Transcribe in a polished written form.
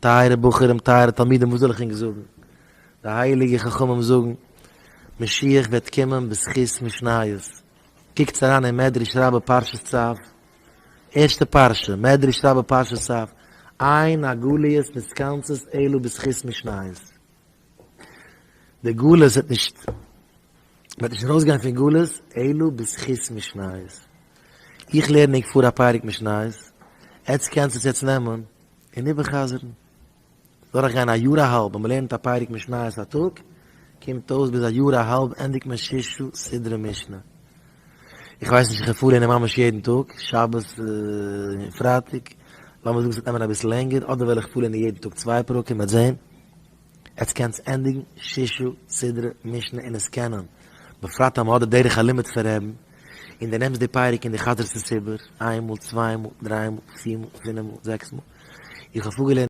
טייערע בחורים, טייערע תלמידים, וואס זאל איך ענק זאגן? די הייליגע חכמים זאגן, משיח וועט קומען בזכות משניות. קוקטס אריין אין מדרש רבה פרשת צו, ערשטע פרשה, מדרש רבה פרשת צו, אין הגליות מתכנסות אלא בזכות משניות. די גלות וועט נישט, מ'וועט נישט ארויסגיין פון גלות אלא בזכות משניות. איך לערן ענק פאר א פרק משניות, עטס קענטס עס יעצט נעמען און איבער'חזר'ן. דורכגיין א יאר א האלב, ווען מ'לערנט א פרק משניות א טאג, קומט אויס ביז א יאר א האלב ענדיגט מען ששה סדרי משנה. איך ווייס נישט איך וועל פארלערנען ממש יעדן טאג, שבת און פרייטאג, לאמיר זאגן ס'וועט נעמען אביסל לענגער, אדער וועל איך פארלערנען יעדן טאג צוויי פרקים, מ'וועט זען. עטס קענטס ענדיגן ששה סדרי משנה און עס קענען, בפרט אז מ'האט די דרך הלימוד פון רעבן, און דו נעמסט די פרק און דו חזר'סט עס איבער, איין מאל, צוויי מאל, דריי מאל, פיר מאל, פינף מאל, זעקס מאל, איך האב פארגעלערנט.